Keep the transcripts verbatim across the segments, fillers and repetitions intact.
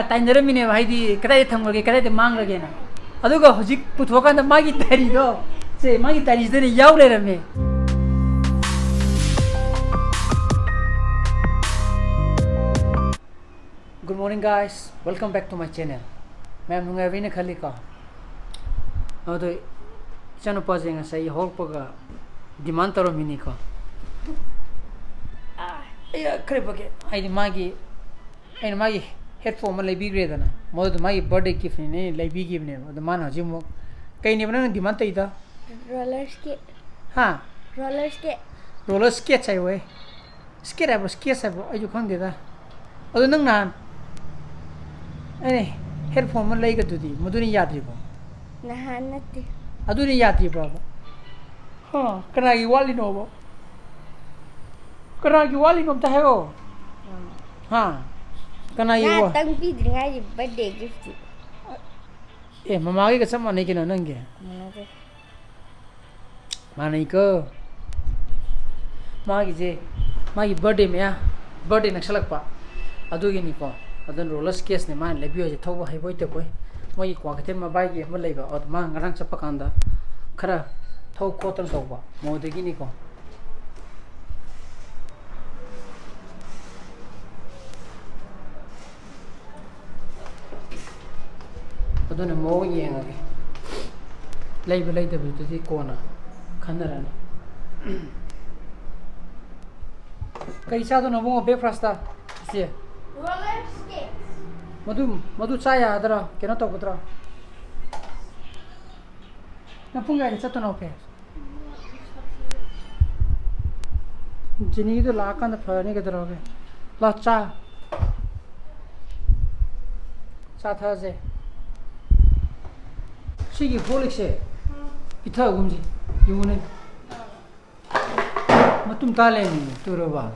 ꯇꯥꯏꯅꯔꯝꯃꯤꯅꯦꯕ, ꯍꯥꯏꯗꯤ ꯀꯗꯥꯏꯗ ꯊꯝꯈ꯭ꯔꯒꯦ, ꯀꯗꯥꯏꯗ ꯃꯥꯡꯈ꯭ꯔꯒꯦꯅ꯫ ꯑꯗꯨꯒ ꯍꯧꯖꯤꯛ ꯄꯨꯊꯣꯛꯑꯀꯥꯟꯗ ꯃꯥꯒꯤ ꯗꯥꯏꯔꯤꯗꯣ, ꯁꯦ, ꯃꯥꯒꯤ ꯗꯥꯏꯔꯤꯁꯤꯗꯅꯦ ꯌꯥꯎ ꯂꯩꯔꯝꯃꯦ꯫ Good morning, guys. Welcome back to my channel. ꯃꯌꯥꯝ ꯅꯨꯡꯉꯥꯏꯕꯤꯅ ꯈꯜꯂꯤꯀꯣ? ꯑꯗꯣ ꯏꯆꯥꯅꯨꯄꯥꯁꯦ ꯉꯁꯥꯏ ꯍꯧꯔꯛꯄꯒ demand ꯇꯧꯔꯝꯃꯤꯅꯤꯀꯣ꯫ ꯑꯩ ꯈꯔ ꯐꯒꯦ꯫ ꯍꯥꯏꯗꯤ ꯃꯥꯒꯤ, ꯑꯩꯅ ꯃꯥꯒꯤ headphone ꯑꯃ ꯂꯩꯕꯤꯈ꯭ꯔꯦꯗꯅ, ꯃꯗꯨꯗꯣ ꯃꯥꯒꯤ birthday giftꯅꯤꯅ ꯑꯩꯅ ꯂꯩꯕꯤꯈꯤꯕꯅꯦꯕ꯫ ꯑꯗꯣ ꯃꯥꯅ ꯍꯧꯖꯤꯛ ꯑꯃꯨꯛ, ꯀꯩꯅꯦꯕ ꯅꯪꯅ demand ꯇꯧꯔꯤꯗꯣ? Roller skate. ꯍꯥ? Roller skate. Roller skates ꯍꯥꯏꯌꯣꯍꯦ꯫ Skate ꯍꯥꯏꯕ꯭ꯔꯣ, skates ꯍꯥꯏꯕ꯭ꯔꯣ? ꯑꯩꯁꯨ ꯈꯪꯗꯦꯗ꯫ ꯑꯗꯣ ꯅꯪ ꯅꯍꯥꯟ ꯑꯩꯅ headphone ꯑꯃ ꯂꯩꯒꯗꯨꯗꯤ, ꯃꯗꯨꯅ ꯌꯥꯗ꯭ꯔꯤꯕꯣ? ꯅꯍꯥꯟ ꯅꯠꯇꯦ꯫ ꯑꯗꯨꯅ ꯌꯥꯗ꯭ꯔꯤꯕ꯭ꯔꯣꯕ? ꯍꯥ? ꯀꯅꯥꯒꯤ ꯋꯥꯠꯂꯤꯅꯣꯕ? ꯀꯅꯥꯒꯤ ꯋꯥꯠꯂꯤꯅꯣ ꯑꯝꯇ ꯍꯥꯏꯔꯛꯑꯣ꯫ ꯍꯥ? ꯀꯅꯥꯒꯤ ꯋꯥ-, ꯉꯥꯇꯪ ꯄꯤꯗ꯭ꯔꯤꯉꯥꯏꯒꯤ birthday gift꯫ ꯑꯦ, ꯃꯃꯥꯒꯤꯒ ꯆꯞ ꯃꯥꯟꯅꯩ ꯀꯩꯅꯣ ꯅꯪꯒꯤ꯫ ꯃꯥꯟꯅꯗꯦ꯫ ꯃꯥꯟꯅꯩꯀꯣ꯫ ꯃꯥꯒꯤꯁꯦ, ꯃꯥꯒꯤ birthday ꯃꯌꯥ, birthday ꯅꯛꯁꯜꯂꯛꯄ ꯑꯗꯨꯒꯤꯅꯤꯀꯣ꯫ ꯑꯗꯨꯅ roller skatesꯅꯦ ꯃꯥꯅ ꯂꯩꯕꯤꯌꯨ ꯍꯥꯏꯁꯦ, ꯊꯧꯕ ꯍꯩꯕꯣꯏ ꯇꯧꯕꯣꯏ꯫ ꯃꯣꯏꯒꯤ ꯀ꯭ꯋꯥꯀꯩꯊꯦꯜ ꯃꯕꯥꯏꯒꯤ ꯑꯃ ꯂꯩꯕ, ꯑꯗꯨ ꯃꯥ ꯉꯔꯥꯡ ꯆꯠꯄ ꯀꯥꯟꯗ ꯈꯔ ꯊꯧ ꯈꯣꯠꯇꯅ ꯇꯧꯕ, ꯃꯣꯏꯗꯒꯤꯅꯤꯀꯣ꯫ ꯑꯗꯨꯅ ꯃꯑꯣꯡ ꯌꯦꯡꯉꯒꯦ꯫ ꯂꯩꯕ ꯂꯩꯇꯕꯗꯨꯗꯤ ꯀꯣꯟꯅ ꯈꯟꯅꯔꯅꯤ꯫ ꯀꯩ ꯆꯥꯗꯣꯏꯅꯣ ꯑꯕꯨꯡꯉꯣ breakfastꯇ? ꯏꯆꯦ? Roller skates꯫ ꯃꯗꯨ, ꯃꯗꯨ ꯆꯥ ꯌꯥꯒꯗ꯭ꯔꯥ? ꯀꯩꯅꯣ ꯇꯧꯒꯗ꯭ꯔꯥ? ꯅꯪ ꯄꯨꯡ ꯀꯌꯥꯗ ꯆꯠꯇꯣꯏꯅꯣ office? ꯖꯤꯅꯤꯗꯣ ꯂꯥꯛꯑꯀꯥꯟꯗ ꯐꯔꯅꯤ, ꯀꯩꯗꯧꯔꯒꯦ? ꯂꯥꯛ ꯆꯥ-, ꯆꯥ ꯊꯛꯑꯁꯦ꯫ ꯁꯤꯒꯤ ꯍꯣꯔꯂꯤꯛꯁꯦ ꯄꯤꯊꯒꯨꯝꯁꯤ, ꯌꯦꯡꯉꯨꯅꯦ꯫ ꯃꯇꯨꯝ ꯇꯥ ꯂꯩꯔꯝꯃꯤ, ꯇꯨꯔꯕ?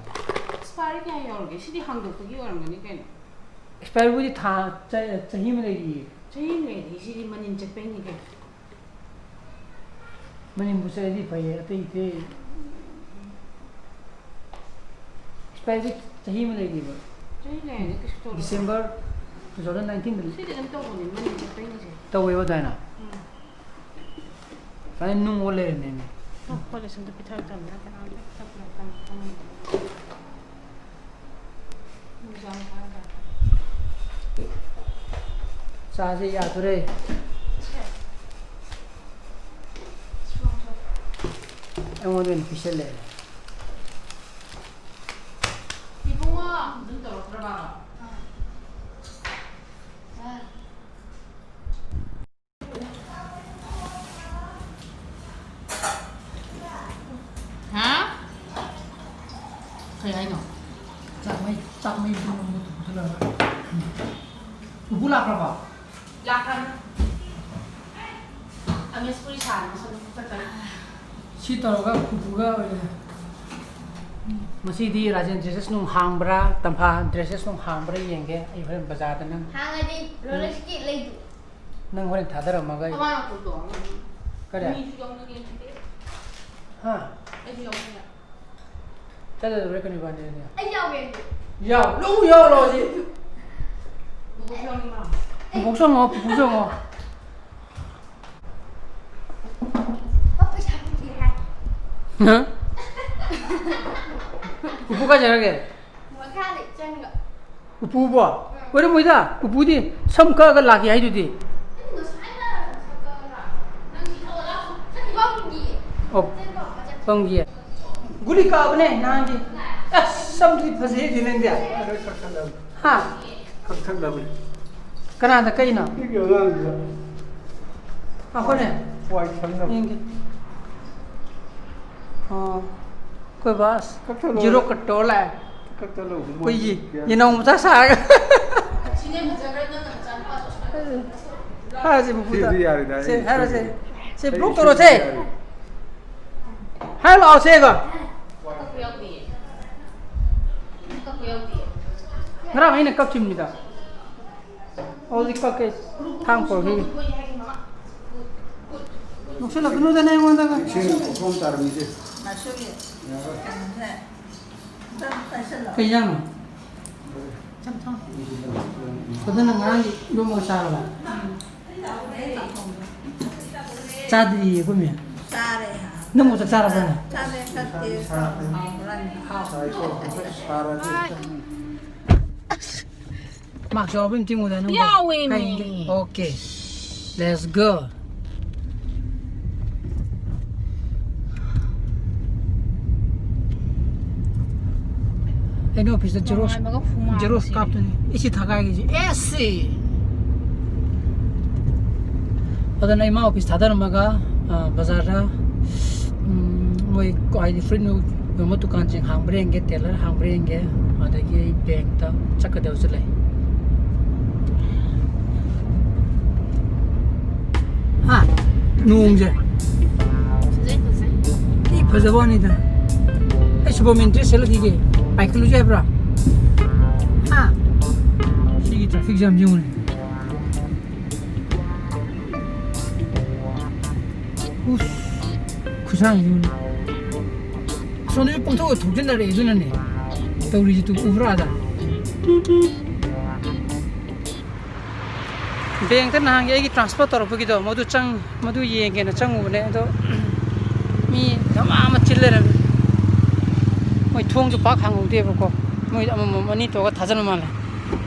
Expiry ꯀꯌꯥ ꯌꯧꯔꯒꯦ? ꯁꯤꯗꯤ ꯍꯥꯡꯗꯣꯛꯄꯒꯤ ꯑꯣꯏꯔꯝꯒꯅꯤ ꯀꯩꯅꯣ꯫ Expiryꯕꯨꯗꯤ ꯊꯥ, ꯆ-, ꯆꯍꯤ ꯑꯃ ꯂꯩꯔꯤꯌꯦ꯫ ꯆꯍꯤ ꯑꯃ ꯂꯩꯔꯗꯤ ꯁꯤꯗꯤ ꯃꯅꯤꯟ ꯆꯠꯄꯩꯅꯤ ꯀꯩꯅꯣ꯫ ꯃꯅꯤꯟꯕꯨ ꯆꯠꯂꯗꯤ ꯐꯩꯌꯦ, ꯑꯇꯩ ꯑꯇꯩ꯫ Expiryꯗꯤ ꯆꯍꯤ ꯑꯃ ꯂꯩꯔꯤꯕ꯫ ꯆꯍꯤ ꯂꯩꯔꯗꯤ ꯀꯩꯁꯨ ꯇꯧꯔꯣꯏ꯫ December, ꯇꯨ ꯊꯥꯎꯖꯟ ꯅꯥꯏꯟꯇꯤꯟꯗ ꯁꯤꯗꯤ ꯑꯗꯨꯝ ꯇꯧꯕꯅꯤ ꯃꯅꯤꯡ ꯆꯠꯄꯩꯅꯤꯁꯦ꯫ ꯇꯧꯋꯦꯕ ꯑꯗꯨꯃꯥꯏꯅ꯫ ꯎꯝ꯫ ꯐꯖꯅ ꯅꯨꯡ ꯑꯣꯜ ꯂꯩꯔꯝꯃꯦꯃꯤ꯫ ꯀꯣꯂꯦꯖ ꯑꯝꯇ ꯄꯤꯊꯔꯛꯇꯕꯅꯤꯅ ꯀꯅꯥꯝꯇ ꯄꯤꯊꯔꯛꯇꯕꯅꯤꯅ ꯈꯪꯗꯦ꯫ ꯅꯨꯡꯗꯥꯡ ꯀꯥꯟꯗ꯫ ꯆꯥꯁꯦ ꯌꯥꯗꯣꯔꯦ꯫ ꯑꯩꯉꯣꯟꯗ ꯑꯣꯏꯅ ꯄꯤꯁꯜꯂꯛꯑꯦ꯫ ꯏꯕꯨꯡꯉꯣ ꯑꯗꯨꯝ ꯇꯧꯔꯛꯇ꯭ꯔꯕ? ꯍꯥ? ꯀꯩ ꯍꯥꯏꯅꯣ? ꯆꯥꯛꯃꯩ ꯆꯥꯛꯃꯩ ꯄꯨꯝꯅꯃꯛ ꯄꯨꯊꯣꯛꯂꯒ꯫ ꯄꯨꯄꯨ ꯂꯥꯛꯈ꯭ꯔꯕꯣ? ꯂꯥꯛꯈ꯭ꯔꯕꯅꯤ꯫ ꯑꯃꯦꯁ ꯄꯨꯔꯤ ꯁꯥꯔꯒ ꯁꯣꯝꯗ ꯐꯨꯠꯇꯅꯤ꯫ ꯁꯤ ꯇꯧꯔꯒ ꯄꯨꯄꯨꯒ ꯑꯣꯏꯅ꯫ ꯉꯁꯤꯗꯤ ꯔꯥꯖꯦꯟ ꯗ꯭ꯔꯦꯁꯦꯁ ꯅꯨꯡ ꯍꯥꯡꯕ꯭ꯔꯥ, ꯇꯝꯐꯥ ꯗ꯭ꯔꯦꯁꯦꯁ ꯅꯨꯡ ꯍꯥꯡꯕ꯭ꯔꯥ ꯌꯦꯡꯒꯦ꯫ ꯑꯩ ꯍꯣꯔꯦꯟ ꯕꯖꯥꯔꯗ ꯅꯪ ꯍꯥꯡꯉꯗꯤ ꯔꯣꯂꯦꯛꯁꯀꯤ ꯂꯩꯗꯨ꯫ ꯅꯪ ꯍꯣꯔꯦꯟ ꯊꯥꯗꯔꯝꯃꯒ ꯑꯩ꯫ ꯃꯃꯥ ꯅꯥꯀꯣꯡꯗꯣ꯫ ꯀꯔꯤ? ꯃꯤꯁꯨ ꯌꯥꯎꯅꯤꯡꯉꯦ꯫ ꯍꯥ? ꯑꯩꯁꯨ ꯌꯥꯎꯅꯤꯡꯉꯦ꯫ ꯆꯠꯂꯔꯣꯏ ꯀꯩꯅꯣ ꯏꯕꯥꯅꯤꯗꯤ꯫ ꯑꯩ ꯌꯥꯎꯒꯦ ꯑꯗꯨꯗꯤ꯫ ꯌꯥꯎ, ꯂꯣꯏ ꯌꯥꯎꯔꯣ ꯍꯧꯖꯤꯛ꯫ ꯕꯣꯕꯣꯛꯁꯨ ꯌꯥꯎꯅꯤꯡꯕ꯭ꯔꯣ? ꯄꯨꯄꯨ ꯆꯪꯉꯣ, ꯄꯨꯄꯨ ꯆꯪꯉꯣ꯫ ꯑꯣ, ꯄꯩꯁꯥ ꯄꯤꯒꯦ ꯍꯥꯏ꯫ ꯄꯨꯄꯨ ꯀꯥꯏ ꯆꯠꯈ꯭ꯔꯒꯦ? ꯃꯈꯥꯗ ꯆꯪꯉꯒ꯫ ꯄꯨꯄꯨꯕꯣ? ꯑꯣꯏꯔꯝꯃꯣꯏꯗ, ꯄꯨꯄꯨꯗꯤ ꯁꯝ ꯀꯛꯑꯒ ꯂꯥꯛꯀꯦ ꯍꯥꯏꯗꯨꯗꯤ꯫ ꯑꯩꯅ ꯉꯁꯥꯏꯅ ꯁꯛꯀꯠꯂꯒ ꯅꯪꯒꯤ ꯊꯕꯛ ꯂꯥꯛꯄ ꯆꯠꯈꯤꯕ ꯍꯪꯈꯤꯌꯦ꯫ ꯑꯣ, ꯆꯠꯈꯤꯕ ꯍꯪꯕ ꯆꯠꯈꯤꯕ꯫ ꯄꯪꯒꯤ꯫ ꯒꯨꯂꯤ ꯀꯥꯕꯅꯦ ꯅꯍꯥꯟꯒꯤ꯫ ꯑꯁ, ꯁꯝꯗꯤ ꯐꯖꯩꯗꯤ ꯅꯪꯗꯤ꯫ ꯍꯥ? ꯀꯛꯊꯠꯂꯕꯅꯤ꯫ ꯀꯅꯥꯗ ꯀꯩꯅꯣ? ꯁꯤꯒꯤ ꯑꯉꯥꯡꯁꯤꯗ ꯑꯩꯈꯣꯏꯅꯦ꯫ ꯋꯥꯏ ꯁꯪꯅꯕ꯫ ꯌꯦꯡꯒꯦ꯫ ꯑꯣ, ꯑꯩꯈꯣꯏ ꯕꯥꯁ꯫ ꯀꯛꯊꯠꯂꯣ꯫ ꯖꯤꯔꯣ ꯀꯠꯇꯣ ꯂꯥꯛꯑꯦ꯫ ꯀꯛꯊꯠꯂꯣ꯫ ꯑꯩꯈꯣꯏꯒꯤ ꯌꯦꯅꯥꯎ ꯃꯆꯥ ꯁꯥꯔꯒ꯫ ꯁꯤꯅꯦ ꯐꯖꯈ꯭ꯔꯦ ꯅꯪꯅ ꯅꯆꯥꯅꯨꯄꯥꯁꯨ ꯑꯁꯨꯃꯥꯏꯅ ꯇꯧꯕꯤꯕꯁꯦ꯫ ꯍꯥꯏꯔꯁꯦ ꯄꯨꯄꯨꯗ꯫ ꯁꯤꯗꯤ ꯌꯥꯔꯦꯗ, ꯑꯩ ꯁꯦ, ꯍꯥꯏꯔꯁꯦ꯫ ꯁꯤꯗꯤ ꯁꯦ, ꯑꯩ block ꯁꯤꯗꯤ ꯇꯧꯔꯣꯁꯦ꯫ ꯌꯥꯔꯦ꯫ ꯍꯥꯏꯔ ꯂꯥꯛꯑꯣꯁꯦꯒ꯫ ꯀꯛꯄ ꯌꯥꯎꯗꯤꯌꯦ꯫ ꯀꯛꯄ ꯌꯥꯎꯗꯤꯌꯦ꯫ ꯉꯔꯥꯡ ꯑꯩꯅ ꯀꯛꯈꯤꯕꯅꯤꯗ꯫ ꯍꯧꯖꯤꯛ ꯀꯛꯀꯦ꯫ ꯊꯥꯡ ꯄꯨꯔꯛꯈꯤꯒꯦ꯫ ꯅꯣꯛꯁꯜꯂꯛꯀꯅꯨꯗꯅ ꯑꯩꯉꯣꯟꯗꯒ꯫ ꯏꯁꯤꯡ ꯄꯨꯈꯝ ꯇꯥꯔꯝꯃꯤꯁꯦ꯫ ꯀꯩ ꯏꯟꯖꯥꯡꯅꯣ? ꯑꯗꯨꯅ ꯉꯔꯥꯡꯒꯤ ꯏꯔꯣꯝꯕꯒ ꯆꯥꯔꯕ? ꯆꯥꯗ꯭ꯔꯤꯌꯦ ꯑꯩꯈꯣꯏ ꯃꯌꯥꯝ꯫ ꯆꯥꯔꯦ꯫ ꯅꯪꯕꯨ ꯆꯥꯛ ꯆꯥꯔꯕꯅꯦ? ꯆꯥꯔꯦ, ꯆꯠꯇꯦ꯫ ꯍꯥꯎꯕ꯭ꯔꯥ? ꯍꯥꯎ꯫ ꯃꯥꯛꯁ ꯌꯥꯎꯕ ꯑꯝꯇ ꯌꯦꯡꯉꯨꯗ ꯅꯪꯕꯣ꯫ ꯌꯥꯎꯋꯦ ꯃꯤ꯫ ꯀꯩ ꯌꯦꯡꯒꯦ? Okay. Let's go. ꯑꯩꯅ ꯑꯣꯐꯤꯁꯇ ꯖꯦꯔꯣꯛꯁ, ꯅꯨꯡꯉꯥꯏꯕꯒ ꯍꯨꯃꯥꯡ ꯖꯦꯔꯣꯛꯁ ꯁꯤꯔꯦ꯫ ꯀꯥꯞꯇꯣꯏꯅꯤ꯫ ꯑꯦ ꯁꯤ ꯊꯥꯒꯥꯏꯒꯦꯁꯦ꯫ ꯑꯦ ꯁꯤ! ꯑꯗꯨꯅ ꯏꯃꯥ ꯑꯣꯐꯤꯁ ꯊꯥꯗꯔꯝꯃꯒ, ꯑ, ꯕꯖꯥꯔꯗ, ꯎꯝ, ꯃꯣꯏ ꯍꯥꯏꯗꯤ ꯐꯨꯔꯤꯠ ꯌꯣꯟꯕ ꯗꯨꯀꯥꯟꯁꯤꯡ ꯍꯥꯡꯕ꯭ꯔꯥ ꯌꯦꯡꯒꯦ, ꯇꯦꯂꯔ ꯍꯥꯡꯕ꯭ꯔꯥ ꯌꯦꯡꯒꯦ, ꯑꯗꯒꯤ ꯑꯩ ꯕꯦꯡꯛꯇ ꯆꯠꯀꯗꯕꯁꯨ ꯂꯩ꯫ ꯍꯥ? ꯅꯣꯡꯁꯦ꯫ ꯐꯖꯩ, ꯐꯖꯩ꯫ ꯊꯤ ꯐꯖꯕ ꯋꯥꯅꯤꯗ꯫ ꯑꯩ ꯁꯨꯄꯔꯃꯦꯟ ꯗ꯭ꯔꯦꯁ ꯁꯦꯠꯂꯛꯈꯤꯒꯦ꯫ ꯄꯥꯏꯈꯠꯂꯨꯁꯦ ꯍꯥꯏꯕ꯭ꯔꯥ? ꯍꯥ? ꯁꯤꯒꯤ ꯇ꯭ꯔꯥꯐꯤꯛ ꯖꯥꯝ ꯌꯦꯡꯉꯨꯅꯦ꯫ ꯎꯁ, ꯈꯨꯁꯥꯡꯁꯤꯡꯅꯤ꯫ ꯑꯁꯣꯝꯗꯁꯨ ꯄꯪꯊꯣꯛ ꯊꯣꯛꯆꯤꯟꯅꯔꯛꯑꯦ, ꯑꯗꯨꯅꯅꯦ ꯇꯧꯔꯤꯁꯤ꯫ ꯇꯨ ꯎꯕ꯭ꯔꯥ ꯑꯗ? ꯕꯦꯡꯛꯇ ꯅꯍꯥꯟꯒꯤ ꯑꯩꯒꯤ ꯇ꯭ꯔꯥꯟꯁꯐꯔ ꯇꯧꯔꯛꯄꯒꯤꯗꯣ, ꯃꯗꯨ ꯆꯪ-, ꯃꯗꯨ ꯌꯦꯡꯒꯦꯅ ꯆꯪꯉꯨꯕꯅꯦ, ꯑꯗꯣ ꯃꯤ ꯙꯃꯥ ꯑꯃ ꯆꯤꯜ ꯂꯩꯔꯝꯃꯦ꯫ ꯃꯣꯏ ꯊꯣꯡꯁꯨ ꯄꯥꯛ ꯍꯥꯡꯍꯧꯗꯦꯕꯀꯣ, ꯃꯣꯏ ꯑꯃꯃꯝ ꯑꯅꯤ ꯇꯧꯔꯒ ꯊꯥꯖꯤꯟꯕ ꯃꯥꯜꯂꯦ꯫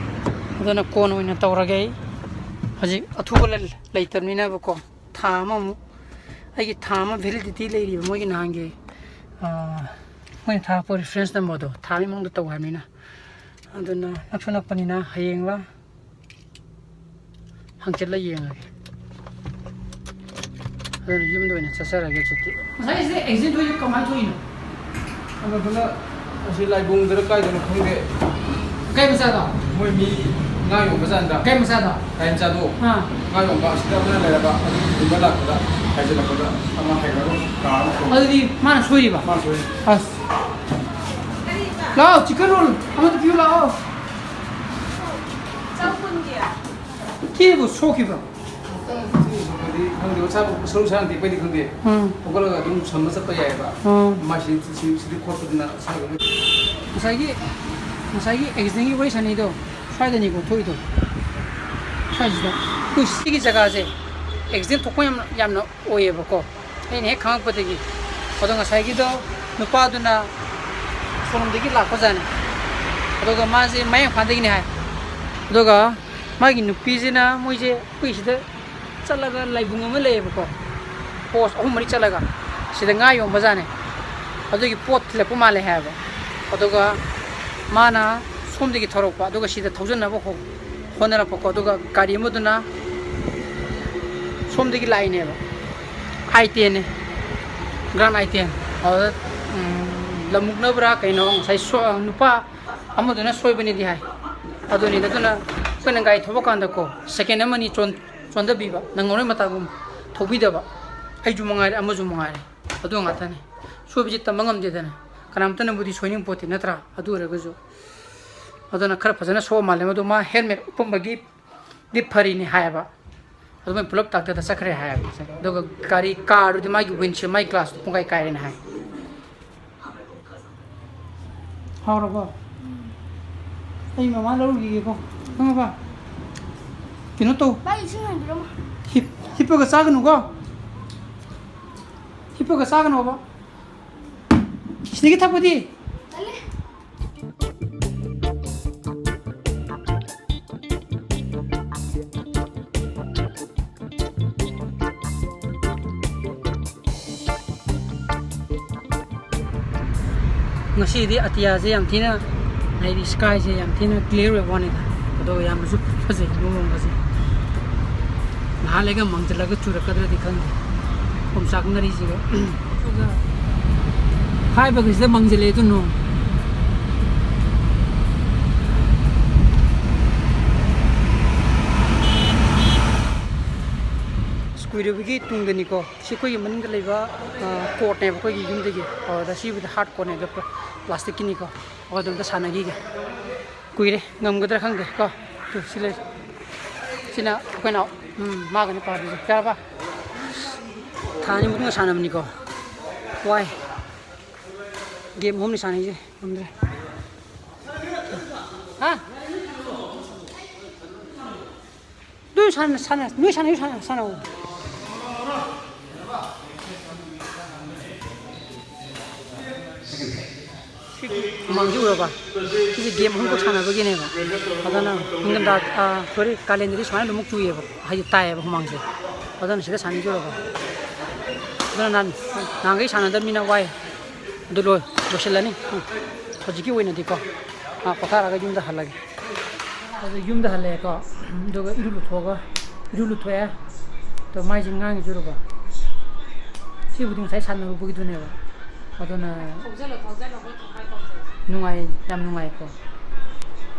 ꯑꯗꯨꯅ ꯀꯣꯟꯅ ꯑꯣꯏꯅ ꯇꯧꯔꯒꯦ ꯑꯩ꯫ ꯍꯧꯖꯤꯛ ꯑꯊꯨꯕ ꯂꯩ-, ꯂꯩꯇꯕꯅꯤꯅꯕꯀꯣ꯫ ꯊꯥ ꯑꯃꯃꯨꯛ, ꯑꯩꯒꯤ ꯊꯥ ꯑꯃ ꯚꯦꯂꯤꯗꯤꯇꯤ ꯂꯩꯔꯤꯕ ꯃꯣꯏꯒꯤ ꯅꯍꯥꯟꯒꯤ, ꯑꯥ, ꯃꯣꯏꯅ ꯊꯥꯔꯛꯄ ꯔꯤꯐ꯭ꯔꯦꯟꯁ ꯅꯝꯕꯔꯗꯣ, ꯊꯥ ꯑꯃꯒꯤ ꯃꯅꯨꯡꯗ ꯇꯧ ꯍꯥꯏꯕꯅꯤꯅ꯫ ꯑꯗꯨꯅ ꯅꯛꯁꯨ ꯅꯛꯄꯅꯤꯅ ꯍꯌꯦꯡꯂ ꯍꯪꯆꯤꯠꯂ ꯌꯦꯡꯉꯒꯦ꯫ ꯑꯗꯨꯅ ꯌꯨꯝꯗ ꯑꯣꯏꯅ ꯆꯠꯆꯔꯒꯦ ꯍꯧꯖꯤꯛꯇꯤ꯫ ꯉꯁꯥꯏꯁꯦ ꯑꯦꯛꯁꯤꯗꯦꯟ ꯊꯣꯛꯏꯁꯦ ꯀꯃꯥꯏꯅ ꯊꯣꯛꯏꯅꯣ? ꯑꯗꯨꯗꯨꯅ ꯑꯁꯤ ꯂꯥꯏꯕꯨꯡꯗꯔ ꯀꯥꯏꯗꯅꯣ ꯈꯪꯗꯦ꯫ ꯀꯩ ꯃꯆꯥꯗꯣ? ꯃꯣꯏ ꯃꯤ ꯉꯥ ꯌꯣꯟꯕ ꯆꯠꯂꯝꯗ꯫ ꯀꯩ ꯃꯆꯥꯗꯣ? ꯒꯥꯔꯤ ꯃꯆꯥꯗꯣ꯫ ꯑꯥ꯫ ꯉꯥ ꯌꯣꯟꯕ ꯑꯁꯤꯗ ꯑꯃꯅ ꯂꯩꯔꯕ, ꯑꯗꯨ ꯊꯤꯟꯕ ꯂꯥꯛꯄꯗ ꯍꯥꯏꯖꯤꯜꯂꯛꯄꯗ ꯑꯃ ꯍꯥꯏꯈ꯭ꯔꯒ ꯀꯥꯔ ꯑꯃ ꯊꯣꯡ-, ꯑꯗꯨꯗꯤ ꯃꯥꯅ ꯁꯣꯏꯔꯤꯕ? ꯃꯥꯅ ꯁꯣꯏꯔꯤ꯫ ꯑꯁ꯫ ꯂꯥꯛꯑꯣ, ꯆꯤꯛꯀꯟ ꯔꯣꯜ ꯑꯃꯗ ꯄꯤꯌꯨ ꯂꯥꯛꯑꯣ꯫ ꯆꯍꯨꯝꯒꯤ꯫ ꯊꯤꯕꯨ ꯁꯣꯛꯈꯤꯕ꯭ꯔꯣ? ꯈꯪꯗꯦ, ꯃꯁꯥ ꯁꯔꯨ ꯁꯔꯥꯡ ꯇꯦꯛꯄꯩꯗꯤ ꯈꯪꯗꯦ꯫ ꯎꯝ꯫ ꯍꯧꯒꯠꯂꯒ ꯑꯗꯨꯝ ꯁꯝꯕ ꯆꯠꯄ ꯌꯥꯏꯑꯕ꯫ ꯎꯝ꯫ ꯃꯥꯏꯁꯤ ꯁꯤ-, ꯁꯤꯗꯤ ꯈꯣꯠꯄꯗꯨꯅ ꯁꯥꯏꯗ ꯂꯣꯏ꯫ ꯉꯁꯥꯏꯒꯤ ꯉꯁꯥꯏꯒꯤ ꯑꯦꯛꯁꯤꯗꯦꯟꯒꯤ ꯋꯥꯔꯤ ꯁꯥꯟꯅꯩꯗꯣ ꯁ꯭ꯋꯥꯏꯗꯅꯤꯀꯣ ꯊꯣꯛꯏꯗꯣ, ꯁ꯭ꯋꯥꯏꯁꯤꯗ꯫ ꯑꯩꯈꯣꯏ ꯁꯤꯒꯤ ꯖꯒꯥꯁꯦ ꯑꯦꯛꯁꯤꯗꯦꯟ ꯊꯣꯛꯄ ꯌꯥꯝ, ꯌꯥꯝꯅ ꯑꯣꯏꯌꯦꯕꯀꯣ, ꯑꯩꯅ ꯍꯦꯛ ꯈꯪꯉꯛꯄꯗꯒꯤ꯫ ꯑꯗꯣ ꯉꯁꯥꯏꯒꯤꯗꯣ ꯅꯨꯄꯥꯗꯨꯅ ꯁꯣꯝꯗꯒꯤ ꯂꯥꯛꯄꯖꯥꯠꯅꯤ, ꯑꯗꯨꯒ ꯃꯥꯁꯦ ꯃꯌꯥꯡ ꯏꯝꯐꯥꯜꯗꯒꯤꯅꯤ ꯍꯥꯏ꯫ ꯑꯗꯨꯒ ꯃꯥꯒꯤ ꯅꯨꯄꯤꯁꯤꯅ, ꯃꯣꯏꯁꯦ ꯑꯩꯈꯣꯏ ꯁꯤꯗ ꯆꯠꯂꯒ ꯂꯥꯏꯕꯨꯡ ꯑꯃ ꯂꯩꯌꯦꯕꯀꯣ, ꯄꯣꯁ ꯑꯍꯨꯝ ꯃꯔꯤ ꯆꯠꯂꯒ ꯁꯤꯗ ꯉꯥ ꯌꯣꯟꯕꯖꯥꯠꯅꯦ꯫ ꯑꯗꯨꯒꯤ ꯄꯣꯠ ꯊꯤꯜꯂꯛꯄ ꯃꯥꯜꯂꯦ ꯍꯥꯏꯌꯦꯕ꯫ ꯑꯗꯨꯒ ꯃꯥꯅ ꯁꯣꯝꯗꯒꯤ ꯊꯧꯔꯛꯄ, ꯑꯗꯨꯒ ꯁꯤꯗ ꯊꯧꯖꯤꯟꯅꯕ ꯍꯣ-, ꯍꯣꯠꯅꯔꯛꯄꯀꯣ꯫ ꯑꯗꯨꯒ ꯒꯥꯔꯤ ꯑꯃꯗꯨꯅ ꯁꯣꯝꯗꯒꯤ ꯂꯥꯛꯏꯅꯦꯕ, ꯑꯥꯏ ꯇꯦꯟꯅꯦ, ꯒ꯭ꯔꯥꯟ ꯑꯥꯏ ꯇꯦꯟ꯫ ꯑꯗꯨꯗ, ꯎꯝ, ꯂꯝꯃꯨꯛꯅꯕ꯭ꯔꯥ ꯀꯩꯅꯣ, ꯉꯁꯥꯏ ꯁꯣ-, ꯅꯨꯄꯥ ꯑꯃꯗꯨꯅ ꯁꯣꯏꯕꯅꯤꯗꯤ ꯍꯥꯏ꯫ ꯑꯗꯨꯅꯤꯗ, ꯑꯗꯨꯅ ꯑꯩꯈꯣꯏꯅ ꯒꯥꯔꯤ ꯊꯧꯕ ꯀꯥꯟꯗꯀꯣ, ꯁꯦꯀꯦꯟ ꯑꯃꯅꯤ ꯆꯣꯟ-, ꯆꯣꯟꯗꯕꯤꯕ, ꯅꯪꯍꯧꯔꯣꯏ ꯃꯇꯥꯒꯨꯝ ꯊꯧꯕꯤꯗꯕ, ꯑꯩꯁꯨ ꯃꯉꯥꯏꯔꯦ, ꯑꯃꯁꯨ ꯃꯉꯥꯏꯔꯦ꯫ ꯑꯗꯨ ꯉꯥꯛꯇꯅꯤ꯫ ꯁꯣꯏꯕꯁꯤ ꯇꯝꯕ ꯉꯝꯗꯦꯗꯅ, ꯀꯅꯥꯝꯇꯅꯕꯨꯗꯤ ꯁꯣꯏꯅꯤꯡ ꯄꯣꯠꯇꯦ ꯅꯠꯇ꯭ꯔꯥ? ꯑꯗꯨ ꯑꯣꯏꯔꯒꯁꯨ, ꯑꯗꯨꯅ ꯈꯔ ꯐꯖꯅ ꯁꯣꯛꯑ ꯃꯥꯜꯂꯦ꯫ ꯃꯗꯨ ꯃꯥ ꯍꯦꯜꯃꯦꯠ ꯎꯞꯄꯝꯕꯒꯤꯗꯤ ꯐꯔꯤꯅꯤ ꯍꯥꯏꯌꯦꯕ꯫ ꯑꯗꯨꯃꯥꯏꯅ ꯄꯨꯂꯞ ꯇꯥꯛꯇꯗ ꯆꯠꯈ꯭ꯔꯦ ꯍꯥꯏꯌꯦꯕ꯫ ꯑꯗꯨꯒ ꯒꯥꯔꯤ, ꯀꯥꯔꯗꯨꯗꯤ ꯃꯥꯒꯤ ꯋꯤꯟꯁꯤꯜ, ꯃꯥꯒꯤ ꯒ꯭ꯂꯥꯁꯇꯨ ꯄꯨꯡꯀꯥꯏ ꯀꯥꯏꯔꯦꯅ ꯍꯥꯏ꯫ ꯍꯥꯎꯔꯕꯣ? ꯑꯩ ꯃꯃꯥ ꯂꯧꯔꯨꯈꯤꯒꯦꯀꯣ꯫ ꯈꯪꯉꯕ? ꯀꯩꯅꯣ ꯇꯧ꯫ ꯚꯥꯏ, ꯏꯁꯤꯡ ꯍꯥꯟꯕꯤꯔꯝꯃꯣ꯫ ꯍꯤꯞ-, ꯍꯤꯞꯄꯒ ꯆꯥꯒꯅꯨꯀꯣ꯫ ꯍꯤꯞꯄꯒ ꯆꯥꯒꯅꯣꯕ꯫ ꯁꯤꯗꯒꯤ ꯊꯛꯄꯗꯤ? ꯇꯜꯂꯦ꯫ ꯉꯁꯤꯗꯤ ꯑꯇꯤꯌꯥꯁꯦ ꯌꯥꯝ ꯊꯤꯅ, ꯍꯥꯏꯗꯤ ꯁ꯭ꯀꯥꯏꯁꯦ ꯌꯥꯝ ꯊꯤꯅ ꯀ꯭ꯂꯤꯌꯥꯔ ꯑꯣꯏꯕ ꯋꯥꯅꯤꯗ꯫ ꯑꯗꯣ ꯌꯥꯝꯅꯁꯨ ꯐꯖꯩ ꯃꯑꯣꯡꯒꯁꯦ꯫ ꯉꯥꯏꯍꯥꯛ ꯂꯩꯒ ꯃꯪꯁꯤꯜꯂꯒ ꯆꯨꯔꯛꯀꯗ꯭ꯔꯗꯤ ꯈꯪꯗꯦ꯫ ꯑꯣꯝꯆꯥꯛꯅꯔꯤꯁꯤꯒ꯫ ꯑꯗꯨꯒ ꯍꯥꯏꯕꯒꯁꯤꯗ ꯃꯪꯁꯤꯜꯂꯛꯑꯦ ꯑꯗꯨ ꯅꯣꯡ꯫ ꯑꯁ, ꯀꯨꯏꯔꯕꯒꯤ ꯇꯨꯡꯗꯅꯤꯀꯣ꯫ ꯁꯤ ꯑꯩꯈꯣꯏꯒꯤ ꯃꯅꯤꯡꯗ ꯂꯩꯕ, ꯑ, ꯀꯣꯔꯠꯅꯦꯕ ꯑꯩꯈꯣꯏꯒꯤ ꯌꯨꯝꯗꯒꯤ꯫ ꯑꯗ ꯁꯤꯕꯨꯗꯤ ꯍꯥꯔꯠ ꯀꯣꯔꯠꯅꯦ, ꯑꯗꯣ ꯄ꯭ꯂꯥꯁꯇꯤꯛꯀꯤꯅꯤꯀꯣ꯫ ꯑꯗꯣ ꯑꯝꯇ ꯁꯥꯟꯅꯈꯤꯒꯦ꯫ ꯀꯨꯏꯔꯦ, ꯉꯝꯒꯗ꯭ꯔꯥ ꯈꯪꯗꯦ ꯀꯣ꯫ ꯇꯨ, ꯁꯤ ꯂꯩ꯫ ꯁꯤꯅ ꯑꯩꯈꯣꯏꯅ, ꯎꯝ, ꯃꯥꯒꯅꯤ ꯄꯥꯗꯣꯏꯁꯦ꯫ ꯌꯥꯔꯕ? ꯊꯥ ꯑꯅꯤ ꯃꯇꯨꯡꯗ ꯁꯥꯟꯅꯕꯅꯤꯀꯣ꯫ ꯋꯥꯏ꯫ ꯒꯦꯝ ꯑꯍꯨꯝꯅꯤ ꯁꯥꯟꯅꯩꯁꯦ꯫ ꯉꯝꯗ꯭ꯔꯦ꯫ ꯁꯥꯟꯅ ꯁꯥꯟꯅ ꯅꯣꯏ ꯁꯥꯟꯅ ꯁꯥꯟꯅ ꯁꯥꯟꯅꯧ꯫ ꯁꯤꯒꯤ ꯍꯨꯃꯥꯡꯁꯤ ꯎꯔꯕ? ꯁꯤꯁꯦ ꯒꯦꯝ ꯑꯍꯨꯝꯈꯛ ꯁꯥꯟꯅꯕꯒꯤꯅꯦꯕ꯫ ꯑꯗꯨꯅ ꯅꯤꯡꯊꯝꯊꯥ, ꯁꯣꯔꯤ, ꯀꯥꯂꯦꯟꯗꯗꯤ ꯁꯨꯃꯥꯏꯅ ꯑꯗꯨꯃꯛ ꯆꯨꯏꯌꯦꯕ, ꯍꯥꯏꯗꯤ ꯇꯥꯏꯌꯦꯕ ꯍꯨꯃꯥꯡꯁꯦ꯫ ꯑꯗꯨꯅ ꯁꯤꯗ ꯁꯥꯟꯅꯩꯁꯤ ꯎꯔꯕ? ꯑꯗꯨꯅ ꯅꯍꯥꯟ, ꯅꯍꯥꯟꯈꯩ ꯁꯥꯟꯅꯗꯕꯅꯤꯅ ꯋꯥꯏ꯫ ꯑꯗꯨ ꯂꯣꯏ ꯂꯣꯏꯁꯤꯜꯂꯅꯤ꯫ ꯎꯝ꯫ ꯍꯧꯖꯤꯛꯀꯤ ꯑꯣꯏꯅꯗꯤꯀꯣ, ꯑꯥ, ꯄꯣꯊꯥꯔꯒ ꯌꯨꯝꯗ ꯍꯜꯂꯒꯦ꯫ ꯑꯗꯨ ꯌꯨꯝꯗ ꯍꯜꯂꯛꯑꯦꯀꯣ꯫ ꯑꯗꯨꯒ ꯏꯔꯨ ꯂꯨꯊꯣꯛꯑꯒ, ꯏꯔꯨ ꯂꯨꯊꯣꯛꯑꯦ꯫ ꯑꯗꯣ ꯃꯥꯏꯁꯦ ꯉꯥꯡꯉꯤꯁꯨ ꯎꯔꯕ? ꯁꯤꯕꯨꯗꯤ ꯉꯁꯥꯏ ꯁꯥꯟꯅꯔꯨꯕꯒꯤꯗꯨꯅꯦꯕ꯫ ꯑꯗꯨꯅ ꯊꯧꯖꯜꯂꯣ, ꯊꯧꯖꯜꯂꯣ, ꯑꯩꯈꯣꯏ ꯊꯣꯡꯕꯥꯏ ꯇꯧꯖꯔꯁꯤ꯫ ꯅꯨꯡꯉꯥꯏ, ꯌꯥꯝ ꯅꯨꯡꯉꯥꯏꯀꯣ꯫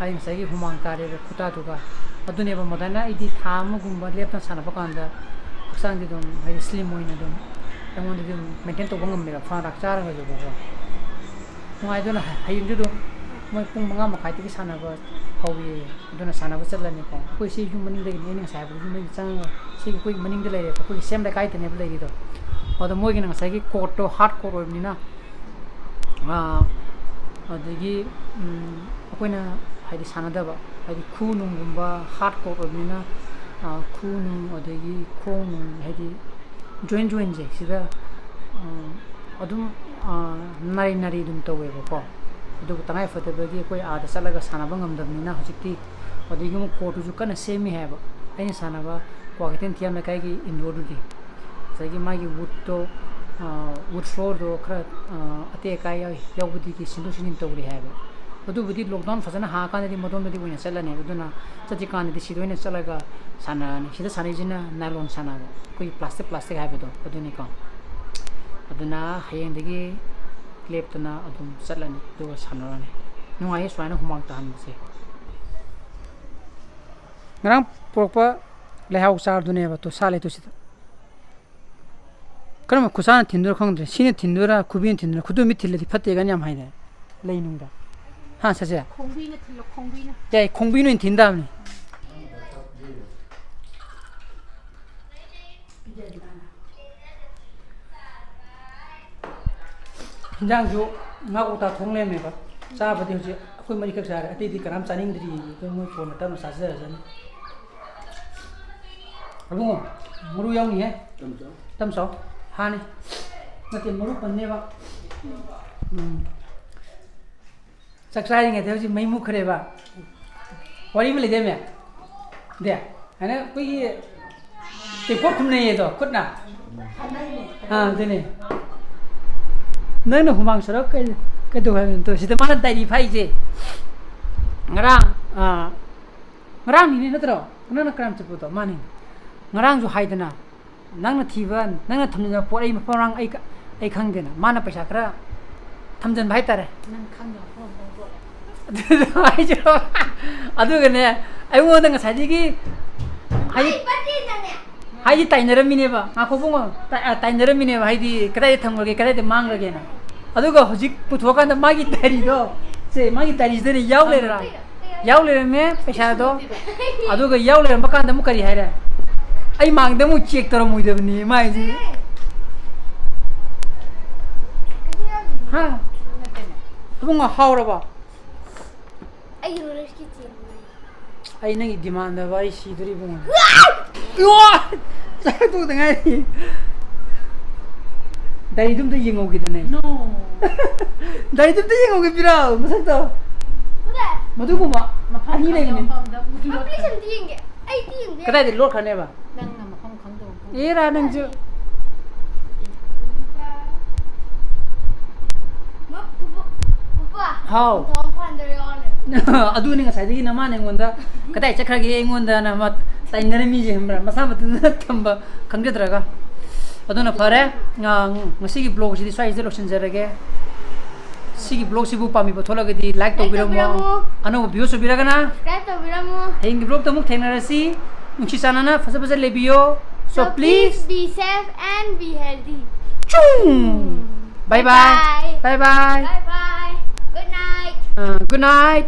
ꯑꯩ ꯉꯁꯥꯏꯒꯤ ꯍꯨꯃꯥꯡ ꯇꯥꯔꯦꯕ ꯈꯨꯇꯥꯗꯨꯒ꯫ ꯑꯗꯨꯅꯦꯕ ꯃꯣꯗꯥꯏꯅ ꯑꯩꯗꯤ ꯊꯥ ꯑꯃꯒꯨꯝꯕ ꯂꯦꯞꯇꯅ ꯁꯥꯟꯅꯕ ꯀꯥꯟꯗ ꯍꯛꯆꯥꯡꯗꯤ ꯑꯗꯨꯝ ꯍꯥꯏꯗꯤ ꯁ꯭ꯂꯤꯝ ꯑꯣꯏꯅ ꯑꯗꯨꯝ ꯑꯩꯉꯣꯟꯗꯗꯤ ꯑꯗꯨꯝ ꯃꯦꯟꯇꯦꯟ ꯇꯧꯕ ꯉꯝꯃꯦꯕ, ꯐꯅ ꯆꯥꯔꯒꯁꯨꯀꯣ꯫ ꯅꯨꯡꯉꯥꯏꯗꯨꯅ ꯍꯌꯦꯡꯁꯨ ꯑꯗꯨꯝ ꯃꯣꯏ ꯄꯨꯡ ꯃꯉꯥ ꯃꯈꯥꯏꯗꯒꯤ ꯁꯥꯟꯅꯕ ꯍꯧꯏ꯫ ꯑꯗꯨꯅ ꯁꯥꯟꯅꯕ ꯆꯠꯂꯅꯤꯀꯣ꯫ ꯑꯩꯈꯣꯏ ꯁꯤ ꯌꯨꯝ ꯃꯅꯤꯡꯗꯒꯤꯅꯤ, ꯑꯩꯅ ꯉꯁꯥꯏ ꯍꯥꯏꯕꯗꯣ ꯌꯨꯝ ꯃꯅꯤꯡꯗ ꯆꯪꯉꯒ ꯁꯤꯒꯤ ꯑꯩꯈꯣꯏ ꯃꯅꯤꯡꯗ ꯂꯩꯔꯦꯕ, ꯑꯩꯈꯣꯏꯒꯤ ꯁꯦꯝ ꯂꯩꯀꯥꯏꯗꯅꯦꯕ ꯂꯩꯔꯤꯗꯣ꯫ ꯑꯗꯣ ꯃꯣꯏꯒꯤꯅ ꯉꯁꯥꯏꯒꯤ ꯀꯣꯔꯠꯇꯣ ꯍꯥꯔꯠ ꯀꯣꯔꯠ ꯑꯣꯏꯕꯅꯤꯅ, ꯑꯥ, ꯑꯗꯒꯤ, ꯎꯝ, ꯑꯩꯈꯣꯏꯅ ꯍꯥꯏꯗꯤ ꯁꯥꯟꯅꯗꯕ, ꯍꯥꯏꯗꯤ ꯈꯨ ꯅꯨꯡꯒꯨꯝꯕ ꯍꯥꯔꯠ ꯀꯣꯔꯠ ꯑꯣꯏꯕꯅꯤꯅ, ꯑꯥ, ꯈꯨ ꯅꯨꯡ ꯑꯗꯒꯤ ꯈꯣꯡ ꯅꯨꯡ ꯍꯥꯏꯗꯤ ꯖꯣꯏꯟ ꯖꯣꯏꯟꯁꯦ ꯁꯤꯗ, ꯑꯥ, ꯑꯗꯨꯝ, ꯑꯥ, ꯅꯥꯔꯤ ꯅꯥꯔꯤ ꯑꯗꯨꯝ ꯇꯧꯋꯦꯕꯀꯣ꯫ ꯑꯗꯨꯕꯨ ꯇꯉꯥꯏ ꯐꯗꯕꯒꯤ ꯑꯩꯈꯣꯏ ꯑꯥꯗ ꯆꯠꯂꯒ ꯁꯥꯟꯅꯕ ꯉꯝꯗꯕꯅꯤꯅ ꯍꯧꯖꯤꯛꯇꯤ, ꯑꯗꯒꯤ ꯑꯃꯨꯛ ꯀꯣꯔꯠꯇꯨꯁꯨ ꯀꯟꯅ ꯁꯦꯝꯃꯤ ꯍꯥꯏꯕ꯫ ꯑꯩꯅ ꯁꯥꯟꯅꯕ ꯀ꯭ꯋꯥꯀꯩꯊꯦꯜ ꯊꯤꯌꯥꯝ ꯂꯩꯀꯥꯏꯒꯤ ꯏꯟꯗꯣꯔꯗꯨꯗꯤ ꯉꯁꯥꯏꯒꯤ ꯃꯥꯒꯤ ꯋꯨꯠꯇꯣ, ꯑꯥ, ꯋꯨꯠ ꯐ꯭ꯂꯣꯔꯗꯣ ꯈꯔ, ꯑꯥ, ꯑꯇꯦꯛ ꯑꯀꯥꯏ ꯌꯥꯎ-, ꯌꯥꯎꯕꯗꯒꯤ ꯁꯤꯟꯗꯣꯛ ꯁꯤꯟꯖꯤꯟ ꯇꯧꯔꯤ ꯍꯥꯏꯕ꯫ ꯑꯗꯨꯕꯨꯗꯤ ꯂꯣꯛꯗꯥꯎꯟ ꯐꯖꯅ ꯍꯥꯡꯉꯀꯥꯟꯗꯗꯤ ꯃꯗꯣꯝꯗꯗꯤ ꯑꯣꯏꯅ ꯆꯠꯂꯅꯤ꯫ ꯑꯗꯨꯅ ꯆꯠꯇ꯭ꯔꯤꯀꯥꯟꯗꯗꯤ ꯁꯤꯗ ꯑꯣꯏꯅ ꯆꯠꯂꯒ ꯁꯥꯟꯅꯔꯅꯤ꯫ ꯁꯤꯗ ꯁꯥꯟꯅꯩꯁꯤꯅ ꯅꯥꯏꯂꯣꯟ ꯁꯥꯟꯅꯕ, ꯑꯩꯈꯣꯏꯒꯤ ꯄ꯭ꯂꯥꯁꯇꯤꯛ, ꯄ꯭ꯂꯥꯁꯇꯤꯛ ꯍꯥꯏꯕꯗꯣ ꯑꯗꯨꯅꯤꯀꯣ꯫ ꯑꯗꯨꯅ ꯍꯌꯦꯡꯗꯒꯤ ꯂꯦꯞꯇꯅ ꯑꯗꯨꯝ ꯆꯠꯂꯅꯤ, ꯑꯗꯨꯒ ꯁꯥꯟꯅꯔꯅꯤ꯫ ꯅꯨꯡꯉꯥꯏꯌꯦ ꯁꯨꯃꯥꯏꯅ ꯍꯨꯃꯥꯡ ꯇꯥꯍꯟꯕꯁꯦ꯫ ꯉꯔꯥꯡ ꯄꯨꯔꯛꯄ ꯂꯩꯍꯥꯎ ꯆꯥꯔꯗꯨꯅꯦꯕ, ꯇꯨ ꯁꯥꯠꯂꯦ ꯇꯨ ꯁꯤꯗ꯫ ꯀꯔꯝꯕ ꯈꯨꯠꯁꯥꯅ ꯊꯤꯟꯗꯣꯏꯔꯣ ꯈꯪꯗ꯭ꯔꯦ꯫ ꯁꯤꯅ ꯊꯤꯟꯗꯣꯏꯔꯥ, ꯈꯨꯕꯤꯅ ꯊꯤꯟꯗꯣꯏꯔꯥ? ꯈꯨꯗꯣꯝꯕꯤ ꯊꯤꯜꯂꯗꯤ ꯐꯠꯇꯦ ꯀꯥꯏꯅ ꯌꯥꯝ ꯍꯥꯏꯅꯩ ꯂꯩ ꯅꯨꯡꯗ꯫ ꯍꯥ, ꯁꯁꯦ? ꯈꯣꯡꯕꯤꯅ ꯊꯤꯜꯂꯣ, ꯈꯣꯡꯕꯤꯅ꯫ ꯌꯥꯏ, ꯈꯣꯡꯕꯤꯅ ꯑꯣꯏꯅ ꯊꯤꯟ ꯇꯥꯕꯅꯤ꯫ ꯍꯤꯟꯖꯥꯡꯁꯨ ꯉꯥ ꯀꯧꯇꯥ ꯊꯣꯡ ꯂꯩꯔꯝꯃꯦꯕ꯫ ꯆꯥꯕꯗꯤ ꯍꯧꯖꯤꯛ ꯑꯩꯈꯣꯏ ꯃꯔꯤꯈꯛ ꯆꯥꯔꯦ, ꯑꯇꯩꯗꯤ ꯀꯅꯥꯝ ꯆꯥꯅꯤꯡꯗ꯭ꯔꯤ꯫ ꯑꯗꯨ ꯃꯣꯏ ꯀꯣꯟꯅ ꯇꯞꯅ ꯆꯥꯖꯔꯖꯅꯤ꯫ ꯏꯕꯨꯡꯉꯣ, ꯃꯔꯨ ꯌꯥꯎꯅꯤꯍꯦ꯫ ꯇꯝ ꯆꯥꯎ꯫ ꯍꯥꯅꯤ꯫ ꯅꯠꯇꯦ, ꯃꯔꯨ ꯄꯟꯅꯦꯕ꯫ ꯎꯝ꯫ ꯆꯥꯛ ꯆꯥꯔꯤꯉꯩꯗ ꯍꯧꯖꯤꯛ ꯃꯩ ꯃꯨꯠꯈ꯭ꯔꯦꯕ꯫ ꯋꯥꯔꯤ ꯑꯃ ꯂꯩꯗꯥꯏꯅꯦ? ꯗꯦ, ꯍꯥꯏꯅ ꯑꯩꯈꯣꯏꯒꯤ ꯇꯦꯡꯀꯣꯠ ꯈꯨꯝꯅꯩꯌꯦꯗꯣ, ꯈꯨꯠꯅ꯫ ꯑꯥ, ꯑꯗꯨꯅꯦ꯫ ꯅꯪꯅ ꯍꯨꯃꯥꯡ ꯁꯧꯔ ꯀꯩ-, ꯀꯩꯗꯧ ꯍꯥꯏꯕꯅꯣ? ꯇꯧ꯫ ꯁꯤꯗ ꯃꯥꯅ ꯗꯥꯏꯔꯤ ꯐꯥꯛꯏꯁꯦ꯫ ꯉꯔꯥꯡ, ꯑꯥ, ꯉꯔꯥꯡꯅꯤꯅꯦ ꯅꯠꯇ꯭ꯔꯣ? ꯅꯪꯅ ꯀ꯭ꯔꯥꯏꯝ ꯆꯠꯄꯗꯣ? ꯃꯥꯅꯤ꯫ ꯉꯔꯥꯡꯁꯨ ꯍꯥꯏꯗꯅ, ꯅꯪꯅ ꯊꯤꯕ, ꯅꯪꯅ ꯊꯝꯖꯤꯟꯕ ꯄꯣꯠ ꯑꯩ ꯃꯐꯝ ꯃꯔꯥꯡ ꯑꯩ ꯈ-, ꯑꯩ ꯈꯪꯗꯦꯅ꯫ ꯃꯥꯅ ꯄꯩꯁꯥ ꯈꯔ ꯊꯝꯖꯤꯟꯕ ꯍꯥꯏꯇꯥꯔꯦ꯫ ꯅꯪ ꯈꯪꯗꯕ ꯃꯐꯝ ꯑꯃ ꯄꯣꯠ꯫ ꯑꯗꯨꯗꯣ ꯍꯥꯏꯁꯤꯔꯣ? ꯑꯗꯨꯒꯅꯦ, ꯑꯩꯉꯣꯟꯗ ꯉꯁꯥꯏꯗꯒꯤ ꯍꯥꯏꯗꯤ, ꯑꯩ ꯕꯥꯔꯗꯦꯗꯅꯦ꯫ ꯍꯥꯏꯗꯤ ꯇꯥꯏꯅꯔꯝꯃꯤꯅꯦꯕ꯫ ꯉꯥꯈꯣ ꯏꯕꯨꯡꯉꯣ, ꯇꯥ-, ꯑ, ꯇꯥꯏꯅꯔꯝꯃꯤꯅꯦꯕ꯫ ꯍꯥꯏꯗꯤ ꯀꯗꯥꯏꯗ ꯊꯝꯈ꯭ꯔꯒꯦ, ꯀꯗꯥꯏꯗ ꯃꯥꯡꯈ꯭ꯔꯒꯦꯅ꯫ ꯑꯗꯨꯒ ꯍꯧꯖꯤꯛ ꯄꯨꯊꯣꯛꯑꯀꯥꯟꯗ ꯃꯥꯒꯤ ꯗꯥꯏꯔꯤꯗꯣ, ꯁꯦ, ꯃꯥꯒꯤ ꯗꯥꯏꯔꯤꯁꯤꯗꯅꯦ ꯌꯥꯎ ꯂꯩꯔꯦ꯫ ꯌꯥꯎ ꯂꯩꯔꯝꯃꯦ ꯄꯩꯁꯥꯗꯣ꯫ ꯑꯗꯨꯒ ꯌꯥꯎ ꯂꯩꯔꯝꯕ ꯀꯥꯟꯗ ꯑꯃꯨꯛ ꯀꯔꯤ ꯍꯥꯏꯔꯦ? "ꯑꯩ ꯃꯥꯡꯗ ꯑꯃꯨꯛ ꯆꯦꯛ ꯇꯧꯔꯝꯃꯣꯏꯗꯕꯅꯤ" ꯃꯥꯏꯁꯤ꯫ ꯍꯥ? ꯏꯕꯨꯡꯉꯣ, ꯍꯥꯎꯔꯕꯣ? ꯑꯩꯒꯤ ꯅꯣꯂꯦꯖꯀꯤ ꯆꯦꯟꯕꯅꯦ꯫ ꯑꯩ ꯅꯪꯒꯤ ꯗꯤꯃꯥꯟꯗꯕ ꯑꯩ ꯁꯤꯗꯣꯔꯤ ꯏꯕꯨꯡꯉꯣ꯫ ꯏꯌꯣ! ꯆꯥꯛ ꯇꯣꯛꯇ ꯉꯥꯏꯔꯤ꯫ ꯗꯥꯏꯔꯤꯗꯨꯝꯇ ꯌꯦꯡꯍꯧꯒꯦꯗꯅꯦ꯫ No. ꯗꯥꯏꯔꯤꯗꯨꯝꯇ ꯌꯦꯡꯍꯧꯒꯦ ꯄꯤꯔꯛꯑꯣ, ꯃꯁꯛꯇꯣ꯫ ꯎꯗꯦ? ꯃꯗꯨꯒꯨꯝꯕ ꯃꯐꯝ ꯑꯅꯤ ꯈꯪꯗꯕ ꯂꯩꯕꯅꯦ꯫ ꯃꯐꯝꯗ ꯑꯃꯨꯛ ꯂꯣꯠꯈ꯭ꯔꯦ꯫ ꯑꯝꯄ꯭ꯂꯤꯁꯟꯗꯤ ꯌꯦꯡꯒꯦ꯫ ꯑꯩꯗꯤ ꯌꯦꯡꯗꯦ꯫ ꯀꯗꯥꯏꯗ ꯂꯣꯠꯈ꯭ꯔꯅꯦꯕ? ꯅꯪꯅ ꯃꯐꯝ ꯈꯪꯗꯕ ꯃꯐꯝ꯫ ꯑꯦꯔꯥ ꯅꯪꯁꯨ꯫ ꯃ-, ꯄꯨꯄꯨ-, ꯄꯨꯄꯥ, ꯍꯥꯎ꯫ ꯅꯤꯡꯊꯧ ꯐꯥꯟꯗ ꯌꯥꯎꯔꯦ꯫ ꯑꯗꯨꯅꯤ ꯉꯁꯥꯏꯗꯒꯤ ꯅꯃꯥꯅ ꯑꯩꯉꯣꯟꯗ "ꯀꯗꯥꯏ ꯆꯠꯈ꯭ꯔꯒꯦ?" ꯑꯩꯉꯣꯟꯗꯅ ꯑꯃ ꯇꯥꯏꯅꯔꯝꯃꯤꯁꯦ, ꯈꯪꯕ꯭ꯔꯥ? ꯃꯁꯥ ꯃꯊꯟꯇ ꯊꯝꯕ ꯈꯪꯖꯗ꯭ꯔꯒ꯫ ꯑꯗꯨꯅ ꯐꯔꯦ꯫ ꯉ-, ꯉꯁꯤꯒꯤ ꯕ꯭ꯂꯣꯒꯁꯤꯗꯤ ꯁ꯭ꯋꯥꯏꯁꯤꯗ ꯂꯣꯏꯁꯤꯟꯖꯔꯒꯦ꯫ ꯁꯤꯒꯤ ꯕ꯭ꯂꯣꯒꯁꯤꯕꯨ ꯄꯥꯝꯕꯤꯕ ꯊꯣꯛꯂꯒꯗꯤ ꯂꯥꯏꯛ ꯂꯥꯏꯛ ꯇꯧꯕꯤꯔꯝꯃꯣ꯫ ꯇꯧꯕꯤꯔꯝꯃꯣ꯫ ꯑꯅꯧꯕ ꯚ꯭ꯌꯨꯁ ꯑꯣꯏꯕꯤꯔꯒꯅ ꯁꯕꯁꯀ꯭ꯔꯥꯏꯕ ꯇꯧꯕꯤꯔꯝꯃꯣ꯫ ꯍꯌꯦꯡꯒꯤ ꯕ꯭ꯂꯣꯒꯇ ꯑꯃꯨꯛ ꯊꯦꯡꯅꯔꯁꯤ꯫ ꯅꯨꯡꯁꯤ ꯆꯥꯟꯅꯅ ꯐꯖ ꯐꯖ ꯂꯩꯕꯤꯌꯣ꯫ So, So please please be safe and be healthy. ꯆꯨꯝ! Bye bye. Bye bye. Bye bye. Bye bye. Good night. ꯑ, good night.